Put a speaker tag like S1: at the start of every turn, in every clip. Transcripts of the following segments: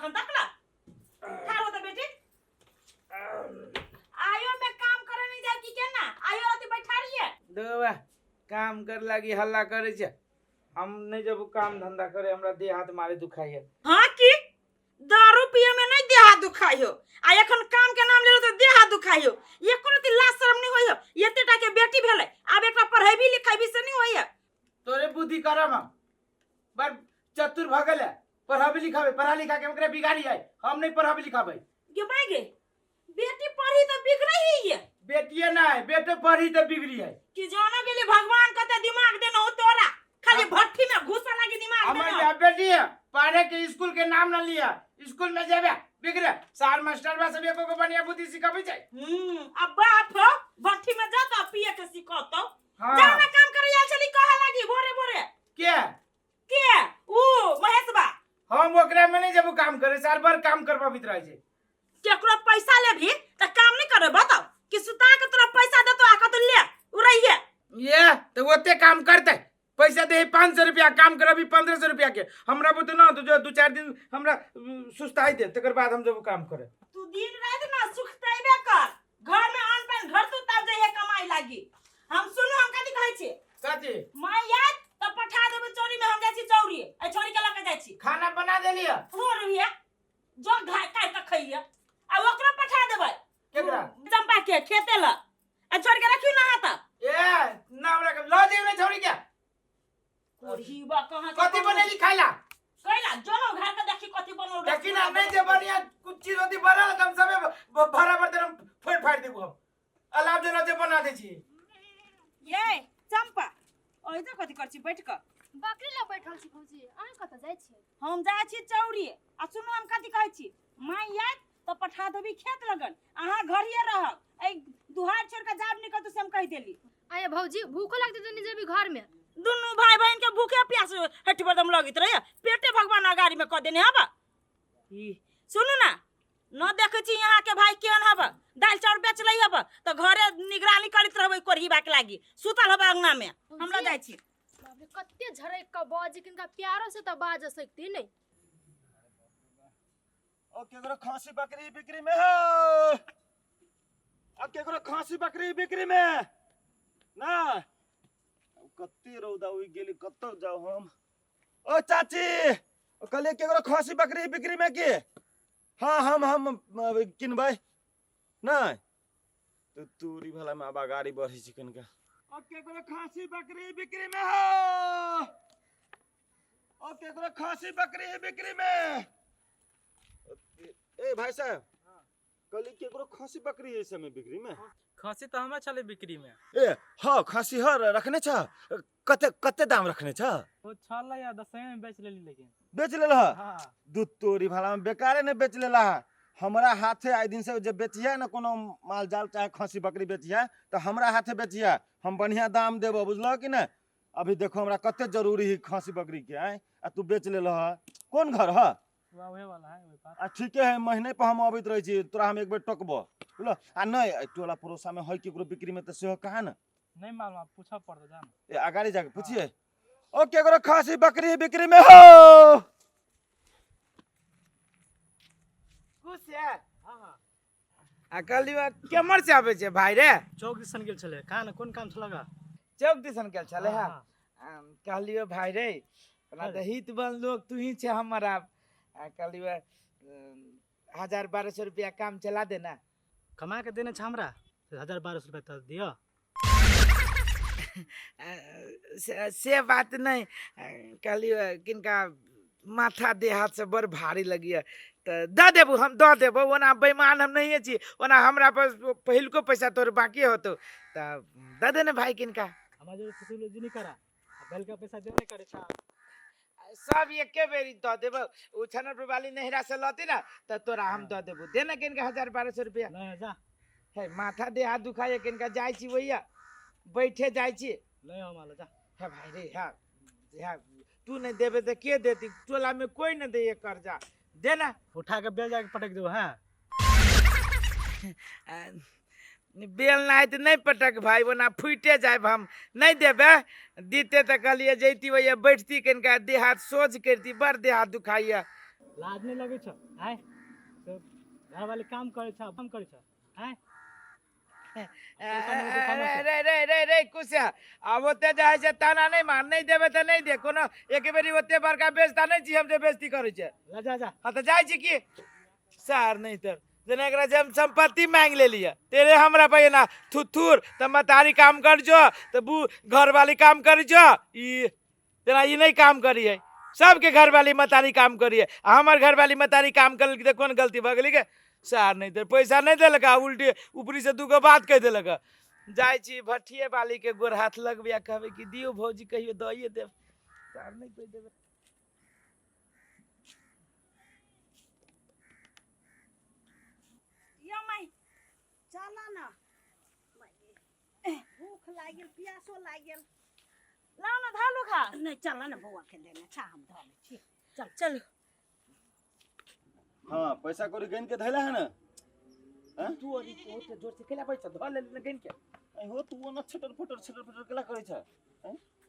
S1: अखन तक ला ठाढ़ हो त बेटी आयो में काम करे नहीं जाए की केना आयो अति बैठा रहिए
S2: देखो काम कर लागी हल्ला करे छे हम नहीं जब काम धंधा करे हमरा देह हाथ मारे दुखाइए
S1: हाँ की दारू पिए में नहीं देह हाथ दुखाइयो आ एखन काम के नाम लेलो तो देह हाथ दुखाइयो एको रति लाज शरम नहीं होइयो एते टा के बेटी भेलै आब एकरा पढ़ेबी लिखेबी से नहीं होइयो
S2: तोरे बुद्धि करम हम बड़ चतुर भ गेलै पढ़ाबे लिखाबे पढ़ा लिखा के ओकरा बिगाड़ी है हम नहीं पढ़ाबे लिखाबे
S1: गे माय गे बेटी पढ़ी तो बिगड़े ही है
S2: बेटिए नहीं बेटो पढ़ी तो बिगड़ी है
S1: कि जानो गेली भगवान कते दिमाग देने हो तोरा खाली भट्ठी में घुसा लागी दिमाग
S2: हमर
S1: देने हो।
S2: यहाँ बेटी है पढ़े के स्कूल के नाम न लिया स्कूल में जेबे बिगड़े सार मास्टर बा सब एको को बढ़िया बुद्धि सिखाबे छै
S1: अब बाप हो भट्ठी में जा तो पिए के सिखतो
S2: हाँ
S1: जाओ ना काम करे आयल छली कहे लागी भोरे भोरे
S2: के
S1: के ऊ महेश बा
S2: हम ओकरा में नहीं जब काम करे साल भर काम करवाबित रहे छै
S1: केकरो पैसा लेबही त काम नहीं करे बताओ कि सुता के तोरा पैसा देतो आ कतो ले उड़ैहे
S2: ये तो ओते काम करते पैसा दे 500 रुपया काम करबी 1500 रुपया के हमरा बुते ना तो जो दू चार दिन हमरा सुस्ताई दे तकर बाद हम जब काम करे
S1: तू दिन रात ना सुखतेबे कर घर में अन्न पानि घर तू तब जइहे कमाई लागी हम सुनू हम कथी कहै छी
S2: कथी
S1: माय आयत तऽ पठा देबै चौरी में हम जाइ छी चौरी एहि छौरी के लऽ के जाइ छी
S2: खाना बना देलियै
S1: हो रहिए जो घाय काटि कऽ खइए आ ओकरो पठा देबै
S2: केकरा
S1: चंपा के खेते लऽ आ छोड़ के रखियो ना हाथ
S2: ए ना हमरा के लऽ जेब ने छौरी के
S1: कोढ़ीबा कहाँ
S2: कथी बनेली खाइला
S1: कैला जोनो घर के देखी कथी बनल रहे।
S2: देखी ना नहीं जे बढ़िया कुछ चीज होती बनल त हम सबे बराबर देर हम फोड़ फाड़ देबू हम अलाव जेना जे बना दै छी
S1: ये चंपा ओहि तऽ कथी कर छी बैठ कऽ
S3: बकरी लग बैठल छी भौजी अहाँ कतऽ जाइ छी
S1: हम जाइ छी चौरी आ सुनू हम कथी कहै छी माय आयत तऽ पठा देबी खेत लगन अहाँ घरिये रहब एहि दुहार छोड़ कऽ जाब निकलतू से हम कहि देली
S3: आये भौजी भूखो लगतै तऽ नहि जेबी घर में
S1: दुनू भाई बहन के भूखे प्यास हटि बदम लगैत रहे पेटे भगवान अगाड़ी में कऽ देने हब ई सुनू ना न देखै छी यहाँ के भाई केहन हब दालि चाउर बेच लै हब तऽ घरे निगरानी करैत रहबै कोढ़ी बाक लागी सुतल हब अंगना में हम लऽ जाइ छी
S3: बाप रे कते झड़क के बाज किनका प्यारो से तऽ बाज सकती नहीं
S4: ओ केकरो खांसी बकरी बिक्री में हो आ केकरो खांसी बकरी बिक्री में ना अब कते रौदा उगि गेली कतौ जाउ हम ओ चाची ओ कहलियै केकरो खांसी बकरी बिक्री में के हाँ हम किनबै नहि तो तूरी भला में आब अगाड़ी बढ़ै छै कनिका ओ केकरो खांसी बकरी बिक्री में हो ओ केकरो खांसी बकरी बिक्री में ए भाई साहब कहली केकरो खसी बकरी है समय बिक्री में
S5: खसी तऽ हमरा छलै बिक्री में
S4: ए हाँ खसी हर रखने छ कते कते दाम रखने छ
S5: ओ छलै या दसमे में बेच लेली लेकिन
S4: बेच लेलह
S5: हाँ
S4: दूध तोरी भाला में बेकारे ने बेच लेला है हमरा हाथे आइ दिन से जे बेचिया ने कोनो माल जाल चाहे खसी बकरी बेचिया तऽ हमरा हाथे बेचिया हम बढ़िया दाम देबो बुझलह कि ने अभी देखो हमरा कते जरूरी है खसी बकरी के आय आ तू बेच लेलह कोन घर है
S5: वह उहे वाला है ओहि पार
S4: आ ठीके है महीने पर हम अबैत रहै छी तोरा हम एक बेर टोकबो बुझलह आ नहि एहि टोला पड़ोसा में है केकरो बिक्री में तऽ सेहो कहा ने
S5: नहीं मालूम आप पूछऽ पड़तौ जा
S4: ए अगाड़ी जाके पूछिए ओ केकरो खसी बकरी बिक्री में हो
S2: खुश है
S5: हाँ हाँ
S2: आ कहलियो केम्हर से आबै छै भाई रे
S5: चौक दिसन गेल छलै कहाँ ने कोन काम छलै गा
S2: चौक दिसन गेल छलै
S5: हाँ,
S2: हँ
S5: हाँ।
S2: कहलियो भाई रे ओना तऽ हित बन लोग तू ही छै हमर आब आ कहलियो 1000-1200 रुपया काम चला देना
S5: कमा के देने छ हमरा 1000-1200 रुपया तऽ दिअ
S2: से बात नहीं कहलियो किनका माथा देह हाथ से बड़ भारी लगिए तऽ दऽ देबू हम दऽ देबो ओना बेईमान हम नहिए छी ओना हमरा पास पहिलको पैसा तोर बाकी होतो तऽ दऽ दे ने भाई किनका
S5: हमरा जो फुसुल नहीं करा आ बैल का पैसा देबे करे छा
S2: सब एके बेरी दऽ देबो ओ छनरपुर वाली नहिरा से लती ना तऽ तोरा हम दऽ देबो दे ने किनका 1000-1200 रुपया
S5: नहीं जा
S2: हे माथा देह हाथ दुखाइए किनका जाइ छी भैया बैठे जाइ छी
S5: नहीं हम आलो जा
S2: हे भाई रे हा हा तू नहीं देबे तऽ के देती टोला में कोई नहीं दैये कर्जा दे ना
S5: उठा के बेल जाके पटक देबो हाँ
S2: बेल ना तऽ नहीं पटक भाई ओना फूटे जाए हम नहीं देबे दीते तऽ कहलिए जैती भैया बैठती कनिका देह हाथ सोझ करती बड़ देह हाथ दुखाइए
S5: लाज नहि लगै छौ आँय? तो घरवाली काम करै छौ, काम करै छौ आँय?
S2: रे रे रे रे रे कुशा, आब ओते जे है से ताना नहि मार, नहि देबै तऽ नहि दे। कोनो एक बेरी ओते बड़का बेचता नहि छी हम जे बेइज्जती करै छै।
S5: ल जा जा।
S2: हाँ तऽ जाइ छी की सार नहि तऽ जेना एकरा जे हम संपत्ति मांगि लेलियै तेरे हमरा पे एना थुथुर। तऽ मतारी काम कर जो तऽ बू घरवाली काम कर जो, ई जेना ई नहि काम करियै। सबके घरवाली मतारी काम करियै आ हमर घरवाली मतारी काम करलकै तऽ कोन गलती भऽ गेलै के सार? नहि तऽ पैसा नहि देलक आ उल्टे ऊपरी से दूगो बात कहि देलक। जाइ छी भट्ठिए वाली के गोर हाथ लगबै आ कहबै कि दियौ भौजी, कहियो दइए देब। सार नहि कहि देबै।
S1: यो माई,
S6: चल न, भूख लागि गेल, प्यासो लागि गेल।
S1: लाउ न धालू खा।
S6: नहि, चल न, बौआ के देने छा, हम धऽ लै छी।
S1: चल चल।
S4: हाँ, पैसा कौड़ी गन के धैला है ना?
S2: तू अभी ओते जोर से केला पैसा धऽ लेली ने गनि के।
S4: ऐ हो, तू ओना छटर फटर छटर फटर केला करै छ?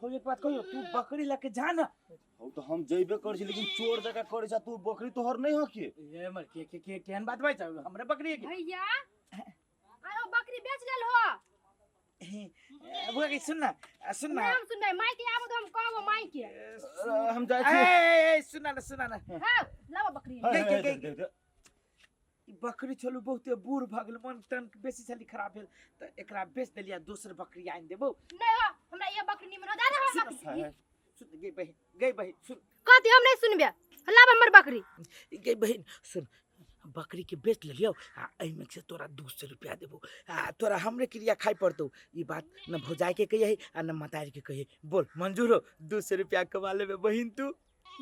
S2: हो, एक बात कहियो, तू बकरी लके जा ना।
S4: हो तो हम जइबे करै छी, लेकिन चोर जकाँ करै छ तू। बकरी तोहर नहीं हो की?
S2: ये मर के के के केहन बात भाई, हमरे बकरी है की?
S3: भैया, आरो बकरी बेच लेल हो?
S2: बुआ के सुन ना, सुन ना।
S3: नहि, हम सुनबै। माय के आबो तऽ हम कहबो माय के।
S4: अरे, हम जाइ
S2: ए
S4: छी।
S2: ए, ए, सुना ना, सुना ना।
S3: हाँ, लाबो बकरी।
S4: हे,
S2: गई,
S4: हे,
S2: गई,
S4: दे, दे, दे।
S2: ई बकरी छलू बहुते बूढ़ भऽ गेल, मन तन बेसी छली खराब भेल तऽ एकरा बेच देलियै, दोसर बकरी आनि देबौ।
S3: नहि हो, हमरा ये बकरी निमन हो, दादा हमर
S2: सुन,
S3: बकरी।
S4: हे, हे।
S2: सुन गई बहिन, गई बहिन, सुन।
S3: कथी? हम नहि सुनबे, लाब हमर बकरी।
S2: गई बहिन, सुन, बकरी के बेच लेलियौ आ एहिमे से तोरा 200 रुपया देबौ आ तोरा हमरे क्रिया खाइ पड़तौ। ई बात न भौजाई के कहियै आ न मतारी के कहियै। बोल, मंजूर हो? 200 रुपया कमा लेबे बहिन तू।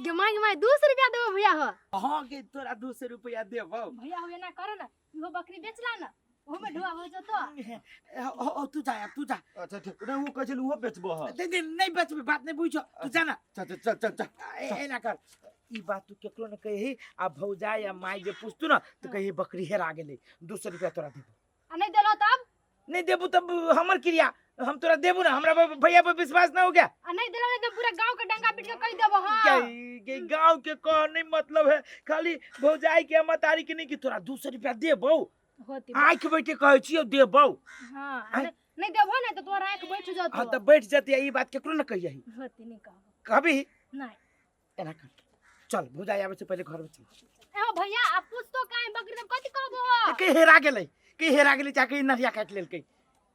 S3: गे माय, गे माय, 200 रुपया देबो भैया हो?
S2: हाँ गे, तोरा 200 रुपया देबौ।
S3: भैया हो, एना करो ना, इहो बकरी बेचला ना, ओहो में ढुआ हो जतो।
S2: ओ, तू जा, अब तू जा।
S4: अच्छा ठीक। नहीं, वो कहै छलै उहो बेचबो ह।
S2: नहीं नहीं, नहीं बेचबे, बात नहीं बुझो, तू जा ना।
S4: चल चल चल चल चल।
S2: एना कर, ई बात तू केकरो न कही आ भौजाई या माई जे पूछतू ना तो कही बकरी हेरा गेलै, 200 रुपया तोरा देबो।
S3: आ नहीं देलो तब?
S2: नहीं देबू तब हमर क्रिया, हम तोरा देबू ना। हमरा भैया पर विश्वास ना हो गया?
S3: आ नहीं देलो नहीं तो पूरा गांव के डंगा पीट के कह देबो। हाँ।
S2: क्या के गांव के कह नहीं मतलब है, खाली भौजाई के मतारी के नहीं कि तोरा 200 रुपया देबौ।
S3: होती।
S2: आँख बैठे कहै छियौ, देबौ।
S3: हाँ, आ नहीं नहीं देबो ना तो तोरा आंख बैठ जतो।
S2: हाँ तऽ बैठ जतिया। ई बात केकरो न कहियही।
S3: होती, नहीं कहबो।
S2: कहबी?
S3: नहीं।
S2: एना कर, चल, भौजाई आबै से पहिले घर में चल।
S3: ए हो भैया, आप पूछ तो काहे बकरी तब कथी कहबो?
S2: के हेरा गेलै, के हेरा गेलै, जाके नरिया काटि लेलकै।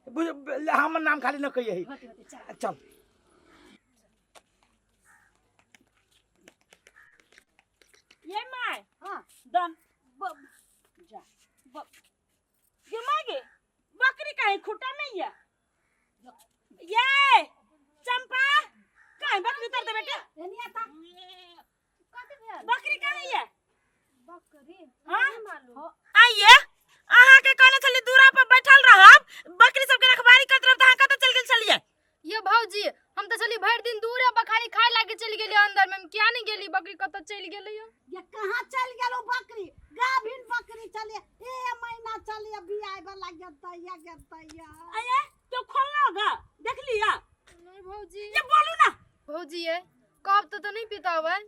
S2: बुझ, हमर नाम खाली न कहियही।
S3: होती होती, चल।
S2: चल।
S1: ये my.
S6: हाँ।
S1: दन
S6: जा।
S1: गे माय गे, बकरी काहे खुटा में ये? ये चंपा, काहे बकरी उतर दे बेटे।
S6: एनिया ता।
S3: कथी भेल?
S1: बकरी काहे ये?
S3: बकरी?
S1: हाँ?
S3: नहीं मालूम।
S1: आइए, अहाँ के कहने छली दूरा पर बैठल रहब, बकरी सबके रखवारी करत रहब, त अहाँ कतऽ चलि गेल छलियै?
S3: ये भौजी, हम तो चली भरि दिन दूरे बखारी खाए लागे चली गेली अंदर में, हम क्या नहीं गेली, बकरी कतऽ चलि गेलै यो?
S6: ये कहाँ चल गेलो बकरी? गाभिन बकरी चले, ए महीना चले बियाह वाला गेतैया गेतैया।
S1: आइए, तो खोलना गा देख लिया?
S3: नहीं भौजी।
S1: ये बोलू ना।
S3: भौजी, ये कहब तो नहीं पिताबै।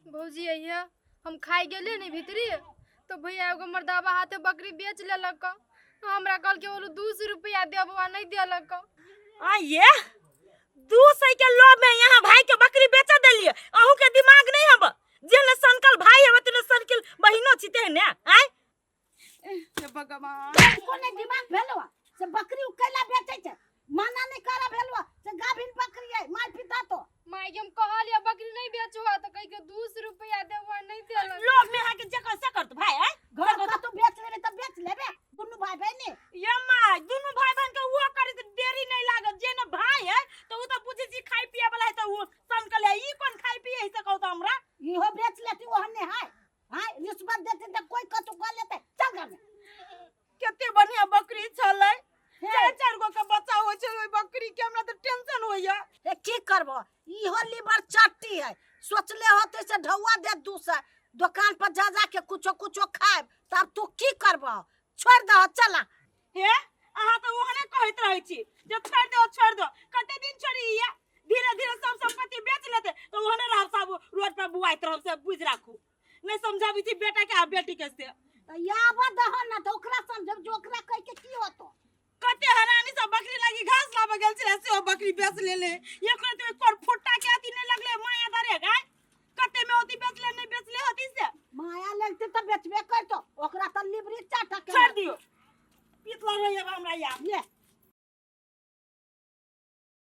S3: भौजी, ये हम खाइ गेलियै ने भीतरी तो भैया एगो मर्दाबा हाथे बकरी बेच लेलक। हमरा कहलकै बोलू 200 रुपया देबो आ नहीं देलक।
S1: आइए, 200 के लोभ में यहाँ भाई के बकरी बेच देलिए। अहू के दिमाग नहीं हब? जेने सनकल भाई हब तेने सनकल बहिनो छी तेहने आय।
S2: हे भगवान!
S6: कोने दिमाग भेलो से बकरी उ कैला बेचै छै? माना नहीं करा भेलो से गाभिन बकरी है, माय पिता तो।
S3: माय के हम कहलियै बकरी नहीं बेचो तो कह के 200 रुपया देबो आ नहीं देलक।
S1: लोभ में अहाँ के जे कर से करत भाई आय।
S6: घर का तू बेच लेबे तऽ बेच लेबे, दुनू भाई बहिनी।
S1: ये माय, दुनू भाई बहन के वो करे त देरी नहीं लागत। जे ने भाई है तो उ त बुझै छी खाइ पिए वाला है त उ सनकल है, ई कोन खाइ पिए है से कहू त हमरा।
S6: इहो बेच लेती ओहने है, हाय रिश्वत देती तऽ कोई कतौ कऽ लेतै। चल घर में।
S1: कते बढ़िया बकरी छलै, चार चार गो के बच्चा होइ छै ओहि बकरी के, हमरा त टेंशन होइया।
S6: ए, की करबो, इहो लीवर चट्टी है। सोचले होते से ढौआ दे 200, दुकान पर जा जा के कुछो कुछो खाएब। तब तू की करबो? छोड़ दह, चला।
S1: हे, अहाँ तऽ ओहने कहैत रहै छी जे छोड़ि दो, छोड़ि दो। कते दिन छोड़ी? ये धीरे धीरे सब संपत्ति बेच लेते तऽ ओहने रहब, सब रोड पर बुआइत रहब, से बुझि राखू। नहीं समझाबी छी बेटा के आ बेटी के से।
S6: तऽ आबऽ दहो ने तऽ ओकरा समझब जे ओकरा कहि के की होतो।
S1: कते हरानी सब बकरी लागी घास लाबऽ गेल छलै सेहो बकरी बेच लेले। एकरो तो एक पर फुट्टा के अथी नहीं लगले माया दरे गाय। कते में होती बेचले नहीं बेचले होती से।